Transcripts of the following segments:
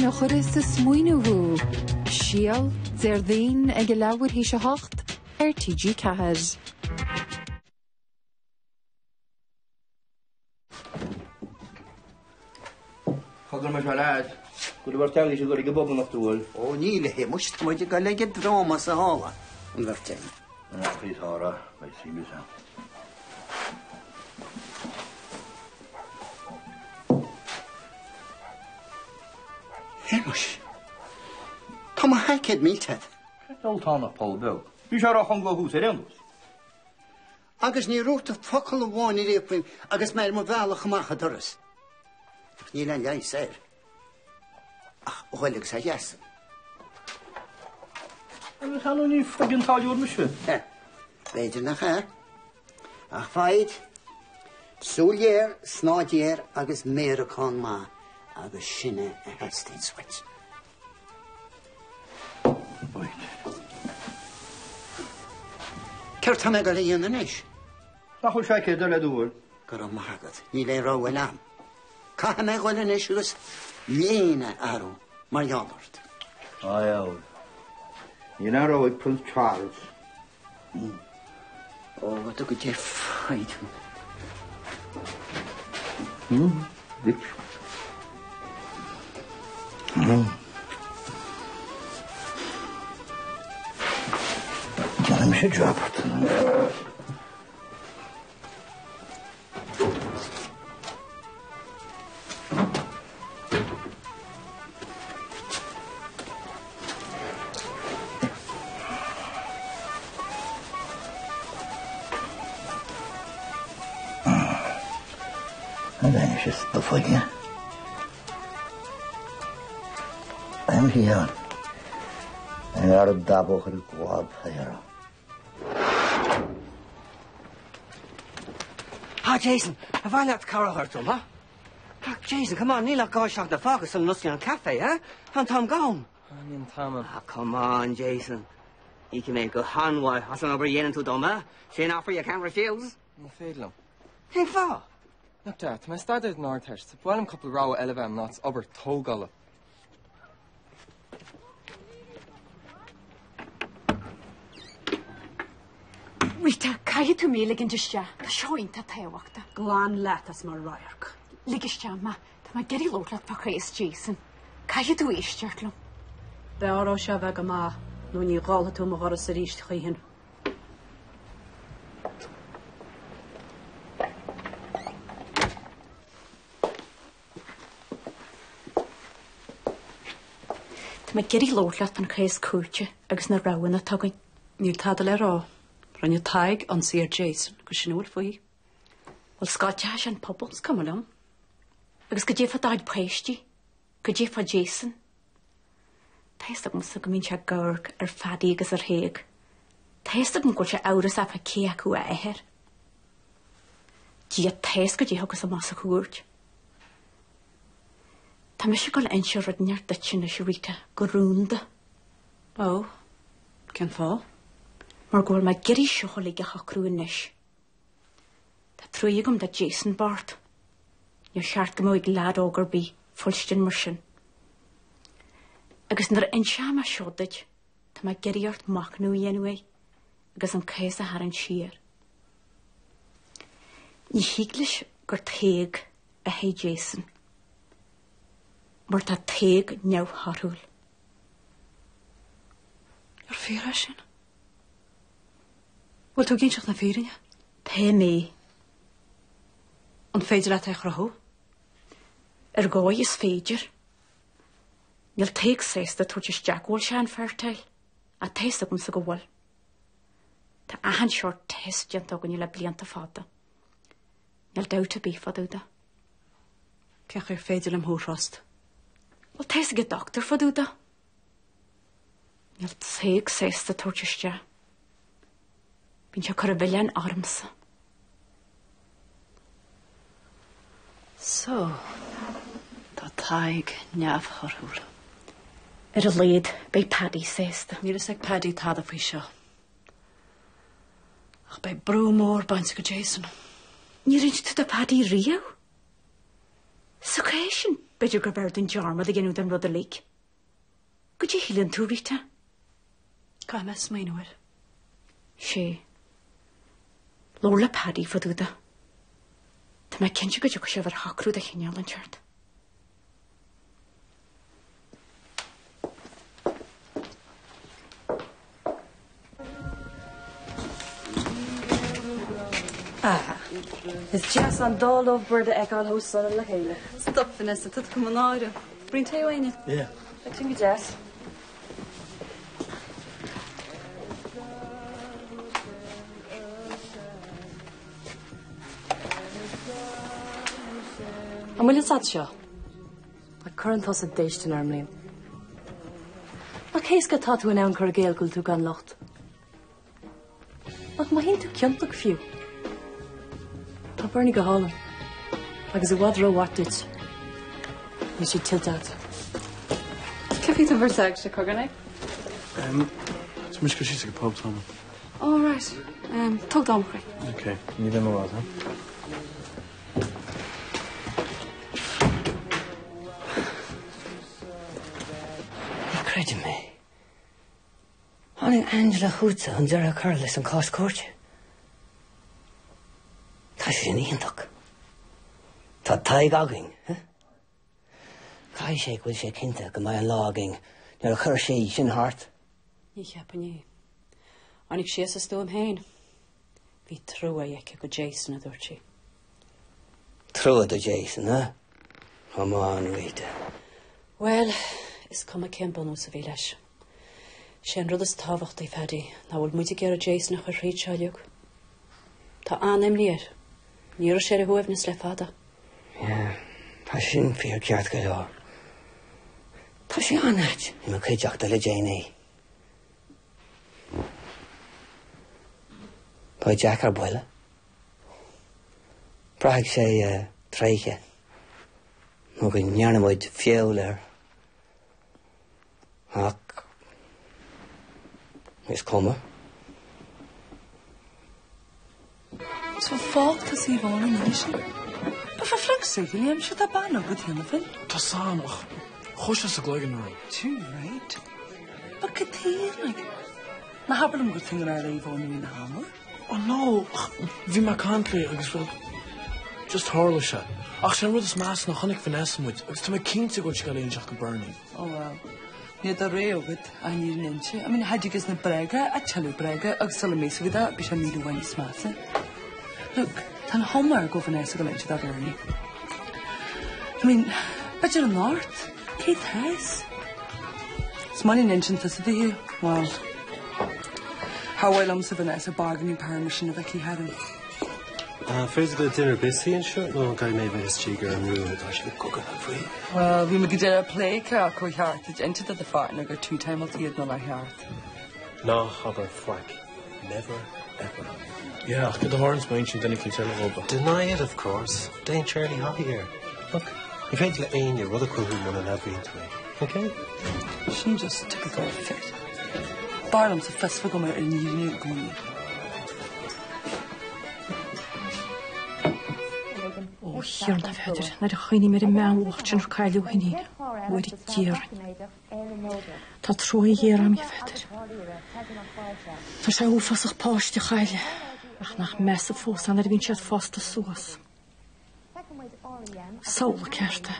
a chuirfeas ag smaoineamh thú. Síol, Déardaoin ag a leathuair théis a hocht ar TG4. Cogar muis a leaid, go raibh ort eaglais ag dul ag an bpub anocht an bhfuil? Ó níl a Shéamuis, tá muid ag dul ag an dráma sa halla, an bheirt againn. An chaoi is fearr, beidh suim is ann. Shéamuis, tá mo sheaicéad millte agat. Cén diabhal poll beag? Bhí sé róchúng ó thús ar aon nós. Agus níor dhúirt tú focal amháin ariamh faoi agus mé ar mo bhealach amach an doras. Ach níl aon leigheas air. Ach a ghoil agus a gheasa. Agus ar ndóigh ní faigheann táilliúir mise. B'fhéidir nach ea. Ach foighid. Súil ghéar, snáth géar agus méaracán maith agus sin é a theastaíonns uait. Céard tá mé ag dul a dhéanamh anois? Nach bhfuil seaicéad eile le do thoil? Go raibh maith agat. Níl aon rogha eile agam. Caithfidh mé dhul anois agus léine a athrú mar gheall ort. A dheabhail. Níl aon rogha ag Prince Charles. Ó, go dtuga Dia foighid dom. Bitch. Déanfaidh mise job ort. Anois is stufa I'm here. Ar dabach ar glad féar. Ah, Jason, ar mhaith leat cabhair a thabhairt dom, ha? Ah, Jason, come on, níl ach 12 seachtaine fágtha sula n-osclaíonn an café, eh? Tá an t-am gann. Ah, níl an t-am ann. Ah, come on, Jason. Íocfaidh mé go han-mhaith as an obair a dhéanann tú dom, eh? Sin offer you can't refuse. Ní féidir liom. Cén fáth? Look, Dad, tá mé ag staidéar don Ardteist. Ba mhaith liom cúpla rogha eile a bheith agam ná obair tógála. Rita, caithfidh tú mé a ligint isteach. Tá seo iontach tábhachtach. Glan leat as mo radharc. Lig isteach mé. Tá mé ag iarraidh labhairt leat fá chás Jason. Caithfidh tú éisteacht liom. B'fhearr ó seo a bheith go maith nó ní dháilfidh tú mo dhoras arís choíchin. Tá mé ag iarraidh labhairt leat fán chás cúirte agus na roghanna atá againn. Níl tada le rá. Rinne Tadhg ionsaí ar Jason agus sin a bhfuil faoi. Bhuel, scoiltfidh sé an pobal. Is cuma liom. Agus goidé fá do chuid páistí, goidé fá Jason. Tá fhios agamsa go mbíonn sé ag amharc ar Phaddy agus ar Thaidhg. Tá fhios agam go bhfuil sé amhrasach fá cé acu a athair. Dia tá fhios goidé a thiocfas amach sa chúirt. Tá mise ag dul a inse rud inteacht duit anois, a Rita, go rúnda. Ó, cén fáth? Mar go bhfuil mé ag iarraidh seo uilig a shocrú anois. Tá truaighe agam do Jason bocht. Níor cheart go mbeadh ag leaid óg ar bith fuilstin mar sin. Agus nuair a inseoidh mé seo duit, tá mé ag iarraidh ort machnamh a dhéanamh air agus an cás a tharraingt siar. Ní thig leis gur Tadhg a hé Jason, mar tá Tadhg neamhthorthúil. Ar fíor é sin? Bhfuil tú ag inseacht na fírinne? Tá mé. An féidir leat é a chruthú? Ar dhóigh is féidir. Níl Tadhg sásta tabhairt isteach go bhfuil sé infertile, ach tá fhios agamsa go bhfuil. Tá achan seort test déanta againne le blianta fada. Níl dabht ar bith fá dtaobh de. Cén chaoi ar féidir liom thú a thrust? Bhuel, tá fhios ag an dochtúir fá dtaobh de. Níl Tadhg sásta tabhairt isteach. Bíonn sé ag cur an mhilleáin ormsa. So, tá Tadhg neamhthorthúil. Ar a laghad, beidh Paddy sásta. Níl fhios ag Paddy tada faoi seo. Ach beidh brú mór bainte de Jason. Níor inis tú do Paddy riamh? Sa chaoi sin. B'fhéidir gurbh fhearr dúinn dearmad a dhéanamh den rud uilig. Goidé a shíleann tú, Rita? Caithfidh mé smaoineamh air. Sé. Labhair le Paddy fá dtaobh de. Tá mé cinnte go dtiocfaidh sibh ar shocrú de chineál inteacht. Ah, is deas an dá lovebird a fheiceáil chomh sona le chéile. Stop, Vanessa, tá tú chun mo náire. Braon tae ó éinne? Yeah. Beidh sin go deas. An bhfuil fhios a't seo? Ach cuireann tusa déistin orm, Liam. Nach éasca atá tú in ann cur i gcéill go bhfuil tú gan locht? Nach mothaíonn tú ciontach fiú? Tá Bernie go hálainn. Agus i bhfad rómhaith duit. Níl sé tuillte agat. Cloisfidh tú bhur sa cogar é? Tá mise ag dul síos ag an pub tamall. All right. Tóg d'am, a chroí. Ok, ní bheidh mé i bhfad, huh? Ní chreidim é. Tháinig Angela chugatsa chun deireadh a chur leis an cás cúirte. Tá sé sin iontach. Tá Tadhg againn, huh? Caithfidh sé go bhfuil sé cinnte go mbeidh an lá againn nuair a chuirfidh sé sin thart. Ní cheapfainn é. Tháinig sí as a stuaim féin. Bhí trua aici do Jason, a dúirt sí. Trua do Jason, huh? Come on, Rita. Bhuel, is cuma cén bunús a bhí leis. Sé an rud is tábhachtaí, Phaddy, ná bhfuil muid ag iarraidh Jason a chur thríd seo uilig. Tá an-imní air. Ní raibh sé ar a shuaimhneas le fada. Yeah, tá sin fíor ceart go leor. Tá sé an-ait i mo chuideachta le déanaí. Beidh Jack ar buile. Braithfidh sé tréigthe nó go ndearna muid feall air. Ach is cuma. So fágtha sa Yvonne anois. But for fuck's sake, Liam, seo tá bean agat cheana féin. Tá sam ach chuaigh sé sa gcloigeann orm. Too right. But cad chuige, like, ná habair liom gur tú i ngrá le Yvonne i rith na hama? Oh no, ach bhí mé ag caint léi agus well, just tharla sé. Ach sé an rud is measa ná chonaic Vanessa muid agus tá mé cinnte go bhfuil sí ag dul a inseacht do Bernie. Oh well, níl do rogha agat ach an fhírinne a inse. I mean, cha dtig as na bréaga ach tuilleadh bréaga agus sula mbeidh fhios agat é, beidh sé 1,000 uair níos measa. Look, tá an chuma air go bhfuil Vanessa ag dul a inse do Bernie. I mean, b'fhéidir anocht, cé tá fhios? Is maith an intinn tusa di, well, Char mhaith liomsa Vanessa bargaining power mar sin a bheith aici tharam. An féidir le duine ar bith suí anseo nó an gcaithfidh mé a bheith istigh ar an rún atá sibh ag cogarnach faoi? Bhuel, bhí mé go deireadh ag plé cé acu ar cheart duit inse do do pháirtnéir gur two-timeáilte iad nó nár cheart. Ná habair faic. Never ever. Yeah, ach cad a tharlaíonn má insíonn duine éicint eile dhóibh? Deny it, of course. Déan Charlie Haughey air. Look, ní féidir le éinne rud a chruthú muna n-admhaíonn tú é. Ok? Sin just typical fit. B'fhearr liomsa fios bheith agam ar an fhírinne i gcónaí. Ó Thiarna, a Pheadair, nuair a chuimhním ar an mbean bhocht sin ar cailleadh a hiníon, Mhuire Dé orainn. Tá trua ghéar a'm dhi, a Pheadair. Tá sé uafásach páiste a chailleadh, ach nach measa fós é nuair a bhíonn siad fásta suas. Samhlaigh ceart é,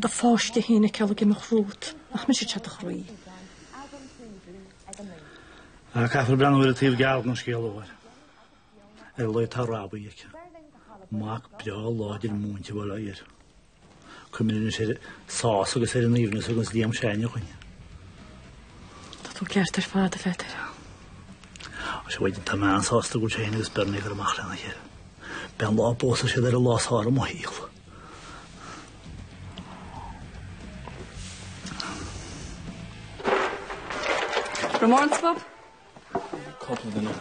do pháiste féin a fheiceáil ag imeacht romhat, nach mbrisfeadh sé do chroí? Caithfear breathnú ar an taobh geal den scéal a mháthair. Ar a laghad tá Robbie aici. Mac breá láidir múinte bail ó Dhia air. Cuimhnigh anois ar an sás agus ar an aoibhneas a thuganns Liam s'againne dhúinn. Tá tú ceart ar fad, a Pheadair. Sea, bhuel, tá mé an-sásta go bhfuil sé féin agus Bernie ag cur amach lena chéile. Beidh an lá a bpósfaidh siad ar an lá is fearr i mo shaol. Raibh mórán sa bpub? Cúpla duine.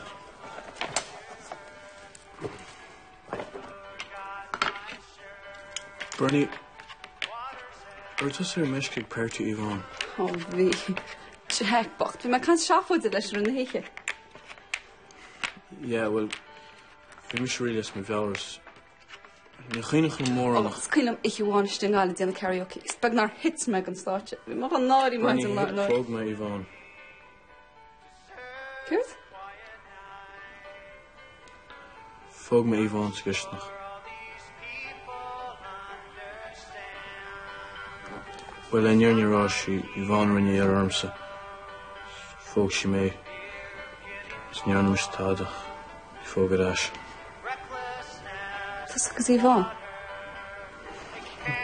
Bernie, raibh tusa ar meisce ag páirtí Yvonne? Ó bhí. Jack bocht, bhí mé ag caint seafóide leis i rith na hoíche. Yeah, well, bhí mise really as mo mheabhair is Ní cuimhneach liom mórán ach. Is cuimhin liom oíche amháin istigh i nGaillimh ag déanamh karaoke is beag nár thit mé den stáitse. Bhí mo náirí maidin lá Bernie, phóg mé Yvonne. Céard? Phóg mé Yvonne sa gcisteanach. Bhuel, le fírinne a rá, sí Yvonne a rinne iarraidh ormsa. Phóg sí mé. Is ní dhearna mise tada ach í a phógadh ar ais. Tusa agus Yvonne?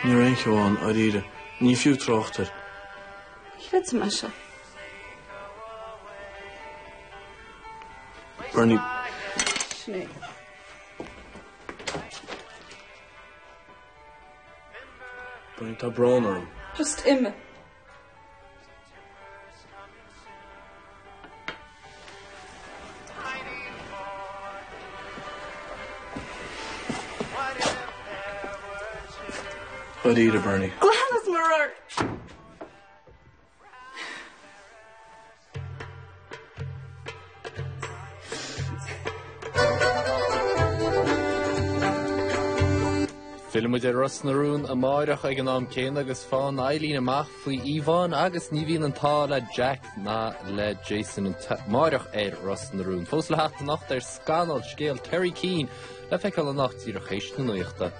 Ní raibh aon cheo ann, dáiríre. Ní fiú trácht air. Ní chreidim é seo. Bernie. Sin é. Bernie, tá brón orm. Just imigh. Dáiríre, Bernie. Glan as mo radharc! Fillfidh muid ar Ros na Rún amáireach ag an am céanna agus faigheann Eileen amach faoi Yvonne agus ní bhíonn an t-ádh le Jack ná le Jason amáireach ar Ros na Rún. Fós le theacht anocht ar Scannal scéal Terry Keane le feiceáil anocht díreach théis na nuachta.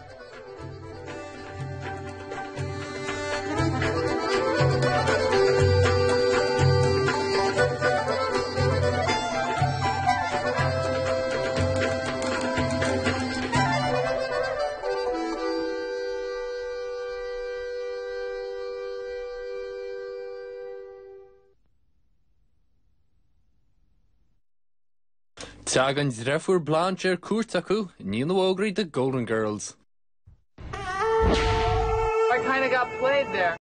Tagann deirfiúr Blanche ar cuairt acu, iníon na bhfógraí The Golden Girls. I kinda got played there.